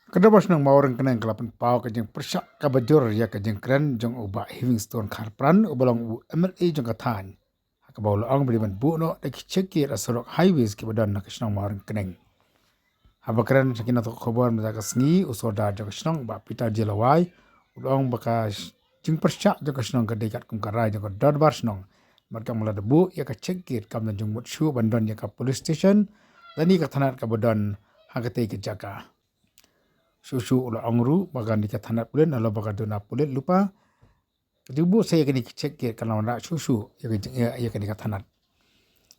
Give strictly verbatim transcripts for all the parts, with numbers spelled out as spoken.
Ka Dorbar Shnong Mawryngkneng ka la pynpaw ka jingpyrshah kaba jur ïa ka jingkren jong u Bah Heavingstone Kharpran, uba long u M L A jong ka thaiñ, ha kaba u la ong ba dei ban buh noh da ki check gate ha surok highways kiba don ha ka shnong Mawryngkneng. Haba kren sha ki nongthoh khubor mynta ka sngi, u Sordar jong ka shnong, Bah Peter J Lawai, u la ong ba ka sh-, jingpyrshah jong ka shnong ka dei katkum ka rai jong ka Dorbar Shnong. Bad ka ong ba lada buh ïa ka check gate kam don jingmut shuh ban don ïa ka police station lane ka thanat kaba don ha katei ka jaka. Shuh shuh u la ong ruh ba kane ka thanat pulit, nalor ba ka duna pulit lypa, ka jingbuh sa ïa kane ka check gate kan wanrah shuh shuh ïa ka jing, ïa, ïa kane ka thanat.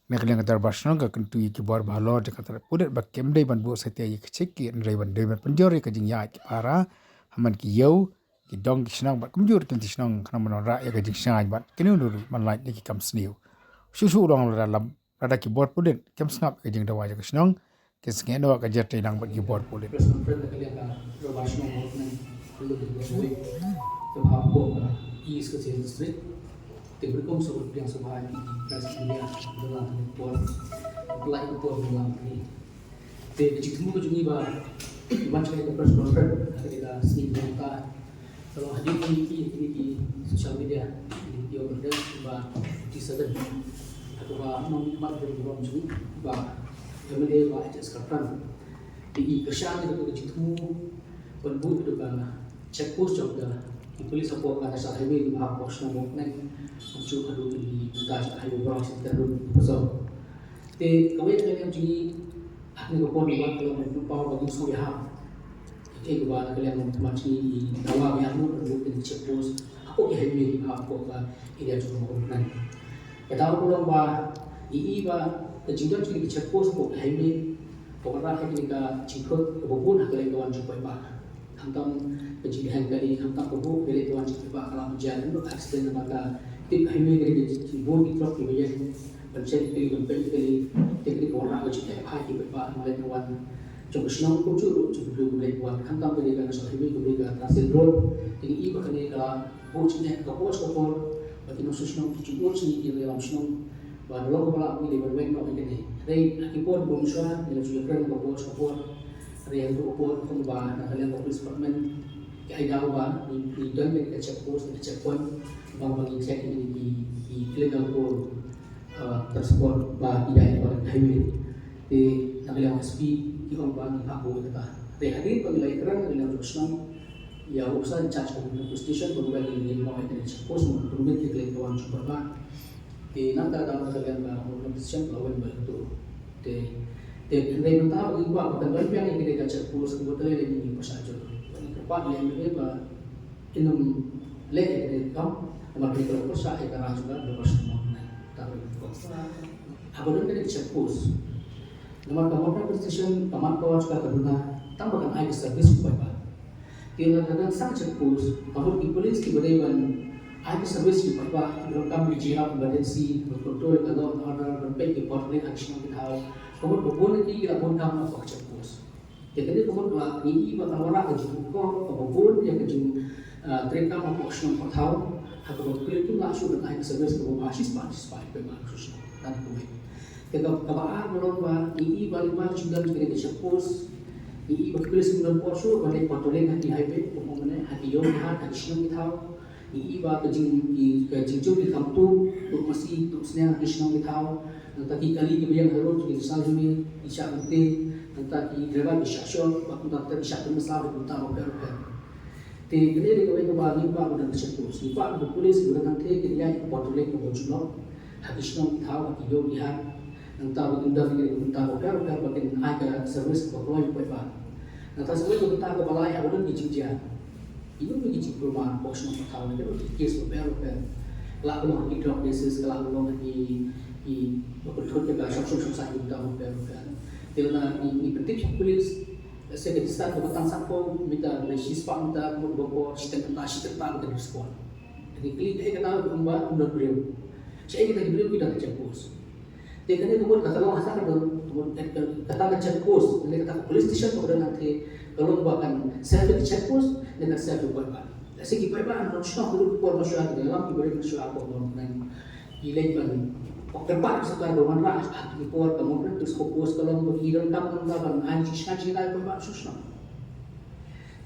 Na ka liang ka Dorbar Shnong ka kyntu ïa ki bor ba halor jong ka thanat pulit ba kim dei ban buh satia ïa ka check gate, hynrei ban dei ban pynjur ïa ka jingïaid ki para ha man ki ïew, ki dong, ki shnong bad kumjuh ki lynti shnong, khnang ban wanrah ïa ka jingshngaiñ bad kino kino ruh ban lait ïa ki kam sniew. Shuh shuh u la ong lada lam, lada ki bor pulit kim sngap ïa ka jingdawa jong ka shnong, kin sangeh noh ka jingïatreilang bad ki bor pulit. Press conference na ka liang ka Dorbar Shnong Mawryngkneng, ka la dei ka sawei ka bha hapoh ka East Khasi Hills District. Te bad kum sawei ka liang sawei ki press media, ka la dei ka por, ka la dei ka por ka la dei. Te ka jingthmu ka jong ngi ba ban shna ka press conference ha ka dei ka sngi mynta. Ka long hadien ba ngi ïohi ha kine ki social media, ngi ïohi ba T seven, ha kaba nongmihkhmat jong ka burom jong ngi, Bah M L A Bah H S Kharpran, te i kyrshan ïa ka jingthmu ban buh ïa ka check post jong ka, ki police hapoh ka National Highway kaba hapoh shnong Mawryngkneng, kumjuh haduh kine ki bynta jong ka highway ba long sha Tyndon, Umsning. Te kawei na ka liang jong ngi, ha kane ka por ngi wan ka long ban pynpaw ka jingsngewbha ïa kaei kaba na ka liang jong ngi i dawa ba ïa ngi ban buh ïa kane ka check post hapoh ki highway kiba hapoh ka area jong ngi. Ka daw ka long ba i i ba ka jingdon jong kane ka check post hapoh ki highway ka wanrah ïa kane ka jingkhot kaba bun ha ka liang ka wan jong u paidbah. Khamtam ka jingdheng kali, khamtam ka buh ka leit ka wan jong u paidbah, ka la mynjur ïa ka accident namar ka tip ka highway ka dei ka jingbun ki trok kiba ïeng ban check kali, ban peit kali. Te ka dei ka wanrah ka jingeh bha ïa ki paidbah na ka leit ka wan jong ka shnong kumjuh ruh jong ka briew ka leit ka wan. Khamtam ka dei ka National Highway, ka dei ka Transit Road. Te ngi i ba kane ka la buh jingeh ka por sha ka por, ba ki nongshong shnong ki jingud sha ngi ki nongïalam shnong ba na long kaba lah ngi dei ban weng noh ïa kane. Hynrei ha ki por kiba mynshwa ngi la ju ïakren ka por sha ka por. Hynrei haduh ka por kumba na ka liang ka police department ki ai daw ba ngi, ngi don kane ka check post, ka check point, ba, ba ngi check ïa kine ki, ki illegal pole, uh, transport ba ki ïaid ha ka highway. Te na ka liang S P ki ong ba ngim hap buh ïa kata. Te hadien ba ngi la ïakren na ka liang jong ka shnong ïa u officer in charge ka police station, ba ngi la ïoh ïa kane ka check post, ngi permit ïa ka leit ka wan jong u paidbah. Te nangta ka dang ka liang ka motor station ka la wan ba tu. Te, te hynrei mynta ba ngi kwah ba kan don biang ïa kane ka check post, kaba te lei ngi pyrshah jur. Ba ngi kyrpad ïa lei ba kin ym leh ïa kane ka kam, namar kane ka la pyrshah ïa ka rai jong ka, ka pyrshah mo na ta ba ngi kwah. Haba don kane ka check post, namar ka motor station ka mat ka wan jong ka ka duna tang ba kan ai ka service u paidbah. Te lada dang sah check post, ka mut ki police kiba dei ban ai ka service ïa u paidbah, kiba donkam ki jingïarap emergency, ban control ka law and order, ban peit ki por traffic ha ki shnong ki thaw. Ka mut ba bun na ki ki la bun kam na ka check post. Te kane ka mut ba ngi i ba ka wanrah ka jingkyrkhu kaba bun ïa ka jing, ah, treikam hapoh shnong hapoh thaw, ha kaba ki police kim lah shuh ban ai ka service kaba bha shispah shispah ïa u paidbah ha shnong. Kane kawei. Te ka, kaba ar ka long ba ngi i ba lyngba ka jingdon jong kane ka check post, ngi i ba ki police kim don por shuh ban leit patrolling ha ki highway, kumba mynne ha ki ïew ki hat, ha ki shnong ki thaw. Ngi i ba ka jing, ki, ka jingjur ki kham tuh, tuh masi, tuh sniang ha ki shnong ki thaw. Nangta ki kali kiba ïeng ha road, ki sal jong ngi, ki shah lynti, nangta ki driver ki shah shong, bad kumta ki shah pynmynsaw ha ki bynta bapher bapher. Te kane dei kawei kaba ngi kwah ba don ka check post. Ngi kwah ba ki police kiba don hangtei kin ïaid patrolling kaba ju lok ha ki shnong ki thaw, ha ki ïew ki hat. Nangta ba kin don ïa ki bynta bapher bapher ba kin ai ka service kaba kloi ïa u paidbah. Nangta sa kawei ka bynta kaba lai, haba don ki jingjia, ki don ki jingkulmar hapoh shnong hapoh thaw, ki don ki case bapher bapher. Ka lah ka long ha ki drug cases, ka lah ka long ha ki, kiba pynthut ïa ka shong shong shong saiñ, ki bynta bapher bapher. Te lada ngi, ngi pyntip sha ki police, lehse ka distance kaba tang sanphew meter lane shispah meter, ka mut ba por shiteng kynta, shiteng kynta ba kin respond. Te ngi kylli kaei kata, ki ong ba ym don briew. Shaei kata ki briew? Ki don ha check post. Te kane ka mut kata ka long ha kata ka don, ka mut kata ka check post ne kata ka police station kaba don hangtei, ka long ba kan serve ïa ka check post ne kan serve ïa u paidbah. Lehse ki paidbah ha nongshong, ha ka por ba shuwa ki ïalam, ki briew ba shuwa, ka mut nang Ki leit ban kyrpad ïa ka sorkar ban wanrah ha ki por ka mut ka check post ka long ba ki donkam nangta ban ai jingshai jingrai ïa ki paidbah sha shnong.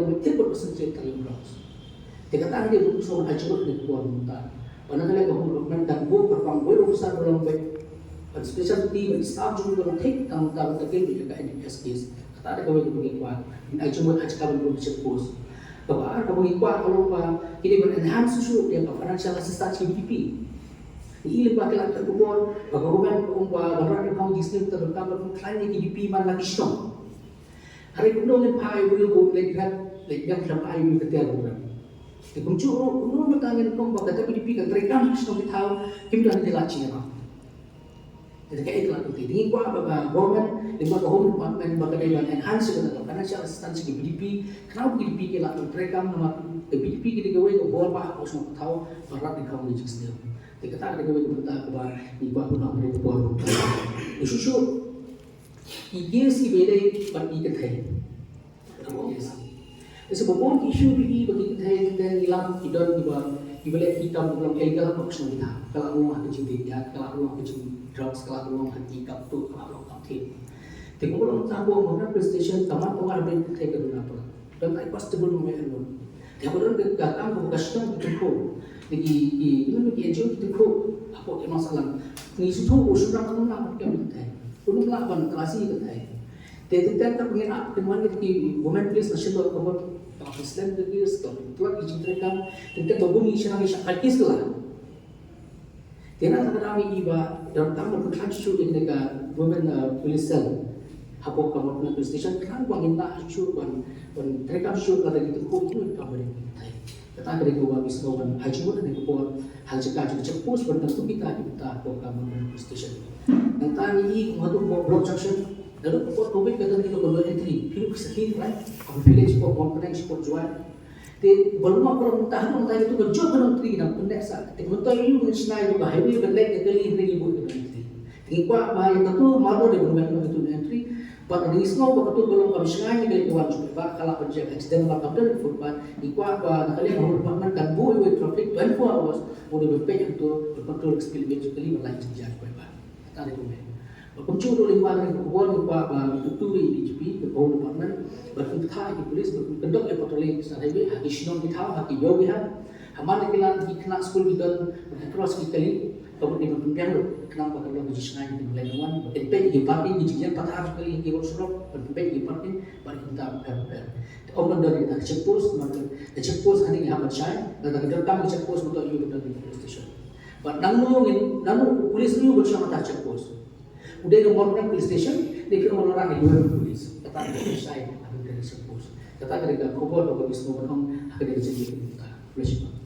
long bad thik bad concentrate ka long. Te kata ka dei ka shuh ai jingmut ha kane ka por mynta. Ba na ka liang ka home department kan buh kyrpang wei u officer ba long beit, ban special team, ban staff jong u ba long thik tang mynta ban tackle ïa ka N P S case. Kata ka dei kawei kaba ngi kwah. Ngin ai jingmut ha jaka ban buh check post. Kaba ar kaba ngi kwah ka long ba ki dei ban enhance shuh ïa ka financial assistance ki B D P. Ngi i lyngba ki lad khubor ba ka government ka ong ba ban rat ïa ka home jingstad ka donkam ban khlaiñ ïa ki B D P man la ki shnong. Hynrei kumno ngin phah ïa u briew ba u leit rep, leit biang khlem ai u ka tiar u rep. Te kumjuh ruh kumno mynta ngin ong ba kata B D P kan treikam ha ki shnong ki thaw, kim don ki lad jingïarap. Te kaei ka lad ka, te ngi kwah ba ka government lyngba ka home department ba ka dei ban enhance ïa kata ka financial assistance ki B D P, khnang ba ki B D P ki lah ban treikam namar ka B D P ki dei kawei ka bor ba ha ka shnong ka thaw ban rat ïa ka home jingstad. Te kata ka dei kawei ka bynta kaba ngi kwah ban ong ha kane ka por. Shuh shuh. Ki K S C ba ïadei bad ki kynthei. Ki K S C. Te sa ba bun ki issue ba ki, ba ki kynthei, kynthei ngi lam ki don kiba, kiba leh ki kam ba long illegal ha ka shnong ki thaw. Ka lah long ha ka jingdie ïat, ka lah long ha ka jingdrugs, ka lah long ha ki kam tuh, ka lah long kam thied. Te kumba long tang ba ong ha police station, ka mat ka wan ha kynthei ka duna palat. Don ai constable mo me ano. Te haba don ka kam ka shnong ka tyngkhuh. Te ki, ki, ki, ki N G O ki tyngkhuh hapoh ki ïing sahlang. Ngi sngewthuh u shynrang um lah ban kem kynthei. Um lah ban klasi kynthei. Te, te, te, te, pynïaid ap, pynwan ki women police na Shillong ka bot, ka slem ka case, ka tlot ki jingtreikam. Te, te, ba bun ngi shynrang ngi shah kait case ka la. Te na kata ka daw ngi i ba donkam ban pynkhlaiñ shuh ïa kane ka women, uh, police cell hapoh ka Mawryngkneng police station, khnang ba ngin lah shuh ban, ban treikam shuh lada ngi tyngkhuh ïa kane ka kam ba dei kynthei. Kata ka dei kaba ngi sngewbha ban ai jingmut ha kane ka por ha ka jaka jong ka check post ban kyntu kita ki bynta hapoh ka Mawryngkneng police station. Nangta ngi i kum hato hapoh block junction, naduh ka por covid ka don kito ki no entry, phi ruh phi sakhi, right? Ka village hapoh Mawryngkneng, shapoh Jowai. Te ba long, ba long mynta, mynta ïa kito ba jop ka no entry nang pynneh sah. Te mynta ïa u ban shna ïa ka highway ban leit ïa kali hynrei ngi buh ka no entry. Te ngi kwah ba ïa katu mano de ban wan ïa katu no entry. Bad ngi sngew ba katu ka long kam shngaiñ ïa ka leit ka wan jong ki paidbah, ka lah ban jia accident ba kam don footpath. Ngi kwah ba na ka liang ka home department kan buh ïa u traffic twenty-four hours, u dei ban peit ïa katu, ban control ka speed limit jong kali ban lait jingïaid paidbah. Kata dei kumne. Ba kumjuh ruh lyngba kane ka khubor ngi kwah ba ngi kyntu ïa i D G P, ka home department, ba kin kyntu ïa ki police, ba kin kyndoh ïa patrolling sha highway, ha ki shnong ki thaw, ha ki ïew ki hat. Ha man la ki lad ki khynnah skul ki don, ban cross ki kali, ka mut ban pynbiang ruh, khnang ba kan long ka jingshngaiñ ïa ki ban leit ban wan, ba kin peit ïa ki parking, ki jingïeng pathar kali ha ki road surok, ban peit ïa ki parking, ba kin tam pher pher. Te ym ban don ïa ka check post, namar ka check post hangne ngi hap ban shai, lada ka donkam ka check post, mynta ïoh ban don ïa ka police station. Bad nangno ngin, nangno u police ruh ban shong ha ka check post. U dei na Mawryngkneng police station, ne ki ong Mawryngkneng police. Kata ka dei shai ha ka check post. Kata ka dei ka khubor kaba ngi sngewbha ban ong ha kane ka jingïakhun mynta. Khublei shibun.